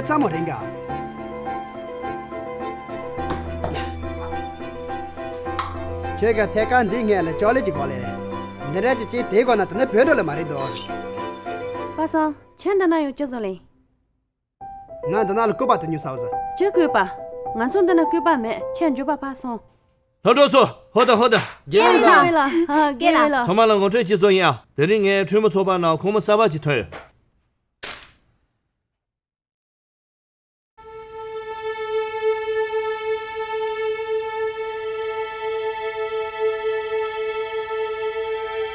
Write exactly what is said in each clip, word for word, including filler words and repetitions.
ཙམ་མོ་རེད་འགའ། ཁྱོད་ཀྱི་ཐད་ཀར་འདི་ངས་ལ་ཅོག་ལེ་ཅིག་གོ་ལེ། འདི་འདྲ་ཅིག་ཅིག་དེའི་སྒོ་ན་དེ་ནི་བོད་འགྲོ་ལ་མ་རེད་དོ། པ་སངས། ཁྱེད་འདི་ན་ཡོང་ཅི་བཟོ་ལེ། ང་འདི་ན་ལ་སྐུད་པ་དེ་ཉོ་ས་བཟོ། ཅི་སྐུད་པ། ང་ཚོ་འདི་ན་སྐུད་པ་མེད། ཁྱེད་འཇུ་པ་ཕར་སོང་། སློབ་གྲོགས་ཚོ། ཧོ་ད་ཧོ་ད། རྒན་ལགས། རྒན་ལགས། ཨ། རྒན་ལགས། ཚང་མ་ལ་ངོ་སྤྲོད་ཅིག་བཟོ་ཡིན་ཨ། དེ་རིང་ངའི་ཁྲུས་མོ་ཚོགས་པ་ནང་ཁོང་མོ་གསར་པ་ཅིག་ཐོན་ཡོད།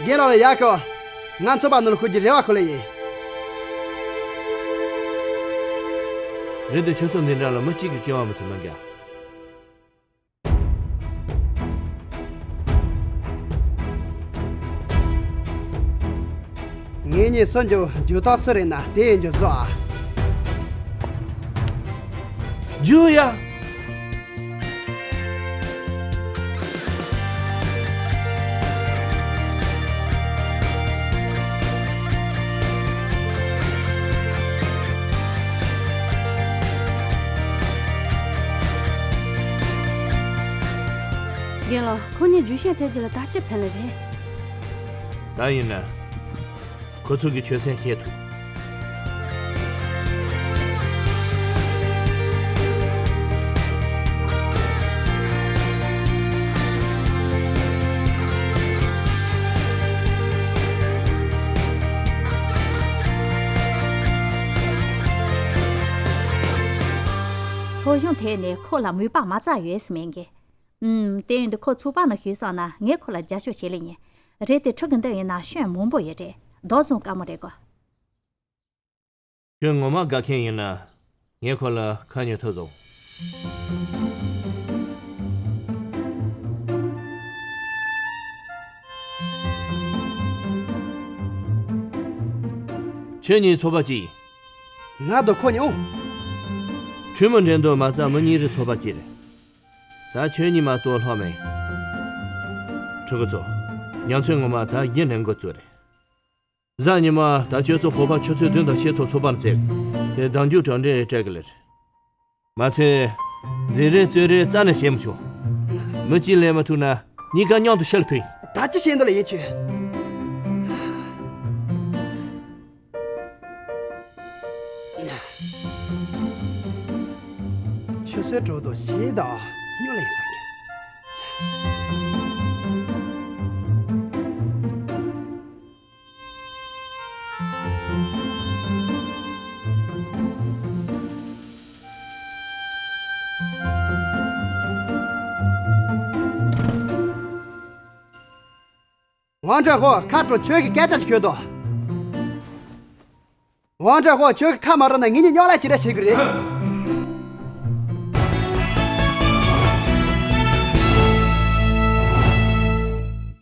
རྒན་ལགས་ལ་ཡག་གི། ང་ཚོགས་པ་ནང་ལ་ཤོག་རྒྱུའི་རེ་བ་ཞུ་ལེ་ཡིན། རེད་དེ་ཁྱོད་ཚོ་འདི་འདྲ་ལ་མི་གཅིག་གིས་སྐྱོན་བ་མི་ཐུབ་ན་འགའ། ངེད་གཉིས་སུ་འཇུ། འཇུ་སྟངས་སུ་རེད་ན་དེ་ཡིན་རྒྱུ་བཟོ་ཨ། འཇུ་ཡ། རྒན་ལགས། ཁོ་གཉིས་འཇུ་བཤད་བྱས་རྒྱུ་ལ་ད་ཅི་ཕན་ལ་རེད། ད་ཡིན་ན། ཁོ་ཚོ་གི་ཆོད་སེམས་བཤད་ཐུབ། ཐོ་གཞུང་དེ་ནི་ཁོ་ལ་མོས་པ་མ་རྩ་ཡོད་ས་མིན་གི། ཨུམ། དེ་ཡིན་དུས་ཁོ་ཚོགས་པ་ནང་ཞུགས་སོང་ན་ངས་ཁོ་ལ་རྒྱབ་སྐྱོར་བྱེད་ལེ་ཡིན། རེད་དེ་ཕྲུ་གུ་འདི་ཡིན་ན་སྐྱོན་མང་པོ་ཡོད་རེད། རྡོ་བཟུང་དཀའ་མོ་རེད་གོ། ཁྱོད་ངོ་མ་དགའ་མཁན་ཡིན་ན། ངས་ཁོ་ལ་ཁ་ཉོ་ཐུབ་བཟོ། ཁྱོད་གཉིས་ཚོགས་པ་གཅིག་ཡིན། ང་དང་ཁོ་གཉིས་འོང་། ཁྲུས་མོ་འགྲན་བསྡུར་མ་རྩ་མི་གཉིས་རེ་ཚོགས་པ་གཅིག་རེད། ད་ཁྱོད་གཉིས་མ་གཏོགས་ལྷག་མེད། ཕྲུ་གུ་ཚོ། ཉམས་ཚོད་ངོ་མ་ད་བཞི་ནས་འགོ་བཙུགས་རེད། གཟའ་ཉི་མ་ད་ཁྱོད་ཚོ་བོད་པ་ཆུ་ཚོད་བདུན་དང་ཕྱེད་ཐོག་ཚོགས་པར་འཛེགས། དེ་གདམ་རྒྱུ་གྲ་སྒྲིག་རེ་སྤྲད་གི་ལེར། མ་ཚད། འཛིང་རེས་རྩོད་རེས་རྩ་ནས་བྱེད་མི་ཆོག། མི་གཅིག་ལེན་མ་ཐུབ་ན་གཉིས་ཀ་མཉམ་དུ་ཕྱི་ལ་ཕུད། ད་ཅི་བྱེད་འདོད་ལ་ཡིན་ཁྱོད། ཆུ་སོས་གྲོགས་དང་ཞིག་དང་སྨྱོ་ལེན་ས་ཀྱང་། ཝང་ཀྲེན་ཧོ། ཁ་དྲོ་ཁྱོད་ཀྱིས་སྐད་ཆ་ཅིག་ཤོད་དོ། ཝང་ཀྲེན་ཧོ། ཁྱོད་ཀྱིས་ཁ་མ་རོག་ན་ངེད་གཉིས་རྙོག་གླེང་ཅི་འདྲ་བྱེད་ཀྱི་རེད།